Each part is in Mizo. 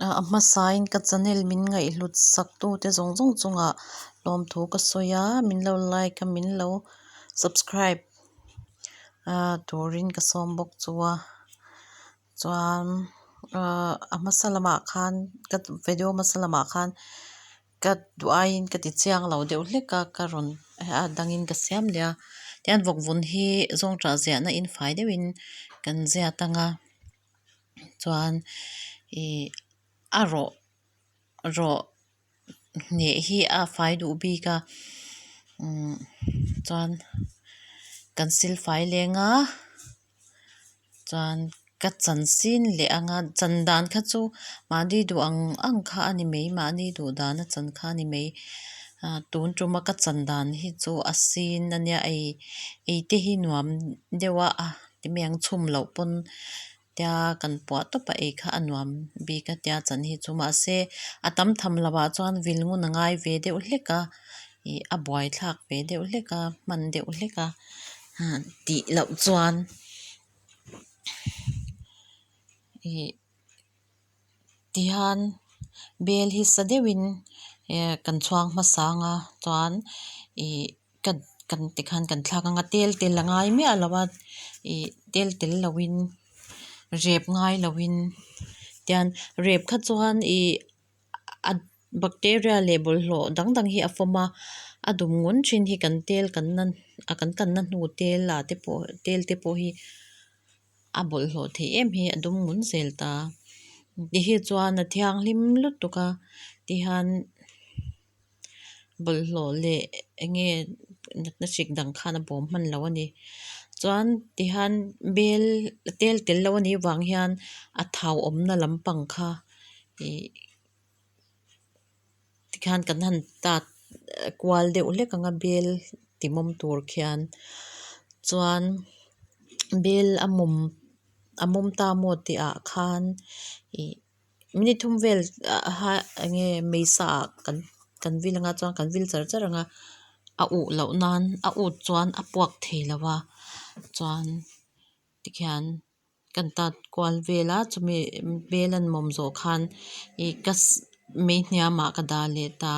A hmasain ka channel min ngaihhlut sak tute zawng zawng chungah lawmthu ka sawi a, min lo like a, min lo subscribe turin ka sawm bawk chu a. Chuan a hmasa lamah khan ka video hmasa lamah khan ka duh aiin ka ti chiang lo deuh hlek a, ka rawn a dangin ka siam leh a. Tihian vawkvun hi zawngṭah ziahna in fai deuhin kan ziat ang a. Chuan ih a rawh rawh hneh hi a fai duh bik a umm chuan kan sil fai leng a chuan ka chan sin leh ang a chan dan kha chu mahni duh ang ang kha a ni mai mahni duh dan a chan kha a ni mai ah tun tuma ka chan dan hi chu a sin a nia ei ei te hi nuam deuh a. Ti mai ang chhum loh pawn tia kan puah tawp a ei kha a nuam bik a tia chan hi chu mahse a tam tham loh ah chuan vil ngun a ngai ve deuh hlek a ih a buai thlak ve deuh hlek a hman deuh hlek a tih loh chuan ih tihian bel hi sa deuhin eh kan chhuang hmasa ang a chuan ih ka kan tikhan kan thlak ang a tel tel a ngai miah lo a ih tel tel loin rep ngai loin tian rep kha chuan ih a bacteria leh bawlhhlawh dang dang hi a fawm a a dum ngun thin hi kan tel kan na a kan kanna hnu tel ah te pawh tel te pawh hi a bawlhhlawh theih em hi a dum ngun zel ta ti hi chuan a thianghlim lutuk a tihian. Bawlhhlawh leh eng nge natna hrik dang khan a bawm hman lo a ni. Chuan tihian bel tel tel lo a nih vang hian a thau awmna lampang kha ih tikhian kan han tat kual deuh hlek ang a bel timawm tur khian. Chuan bel a mawm a mawm ta maw tih ah khan ih. Minute thum vel ha eng nge meisa ah kan kan vil anga chuan kan vil char char anga a uh loh nan a ut chuan a puak thei lo a chuan tikhian kan tat kual vel a chumi bel an mawm zawh khan ih ka mei hniam ah ka dah leh ta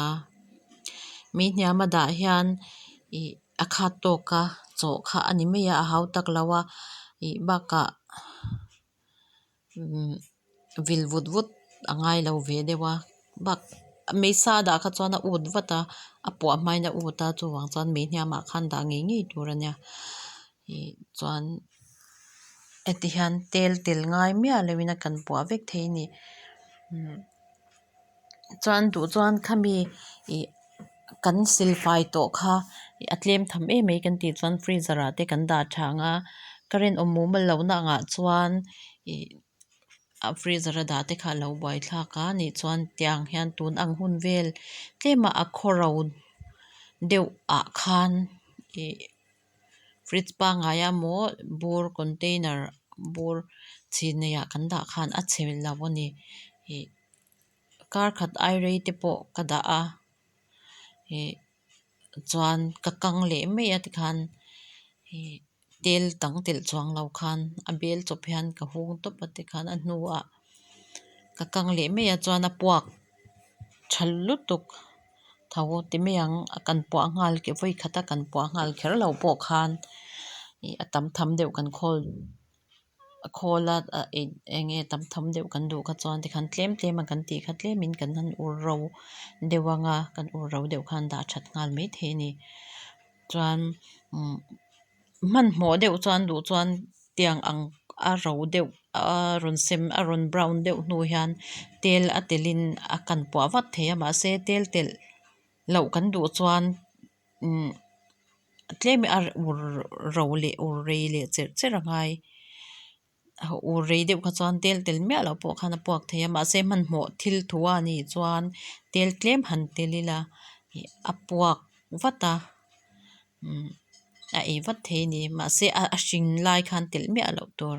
mei hniam a dah hian ih a khat tawk a chawh kha a ni mai a a hau tak lo a ih bakah. Vil vut vut a ngai lo ve deuh a bak meisa a dah kha chuan a ut vat a a puah hmain a ut a chuvang chuan mei hniamah khan dah ngei ngei tur a nia ih chuan heti hian tel tel ngai miah loin a kan puah vek thei a ni chuan duh chuan khami ih kan silfai tawh kha a tlem tham em mai kan tih chuan freezer ah te kan dah tha ang a current awm mumal lohna angah chuan ih a freezer a dah te kha a lo buai thlak a nih chuan tiang hian tun ang hun vel tlem a a khawro deuh ah khan ih fridge pangngai a maw bur container bur chhin nei ah kan dah khan a chhe lo a ni ih. Kar khat ai rei te pawh ka dah a ih chuan ka kang leh mai a tikhan ih tel dang telh chuang lo khan a bel chawp hian ka hung tawp a tikhan a hnuah ka kang leh mai a chuan a puak tha lutuk tho ti mai ang a kan puah nghal vawi khat a kan puah nghal kher lo pawh khan ih a tam tham deuh kan khawl. A khawl a eng nge tam tham deuh kan duh kha chuan tikhan tlem tlem a kan tih kha tlemin kan han ur ro deuh ang a kan ur ro deuh khan dah that nghal mai thei a ni chuan umm hmanhmawh deuh chuan duh chuan tiang ang a ro deuh a rawn sem a rawn brown deuh hnu hian tel a telin a kan puah vat thei a mahse tel telh loh kan duh chuan umm. Tlem a ur ro leh ur rei leh cherh cherh a ngai ur rei deuh kha chuan tel tel miah loh pawh khan a puak thei a mahse hmanhmawh thil thu a nih chuan tel tlem han tel ila ih a puak vat a umm a ei vat thei a ni mahse a hring lai khan telh miah loh tur.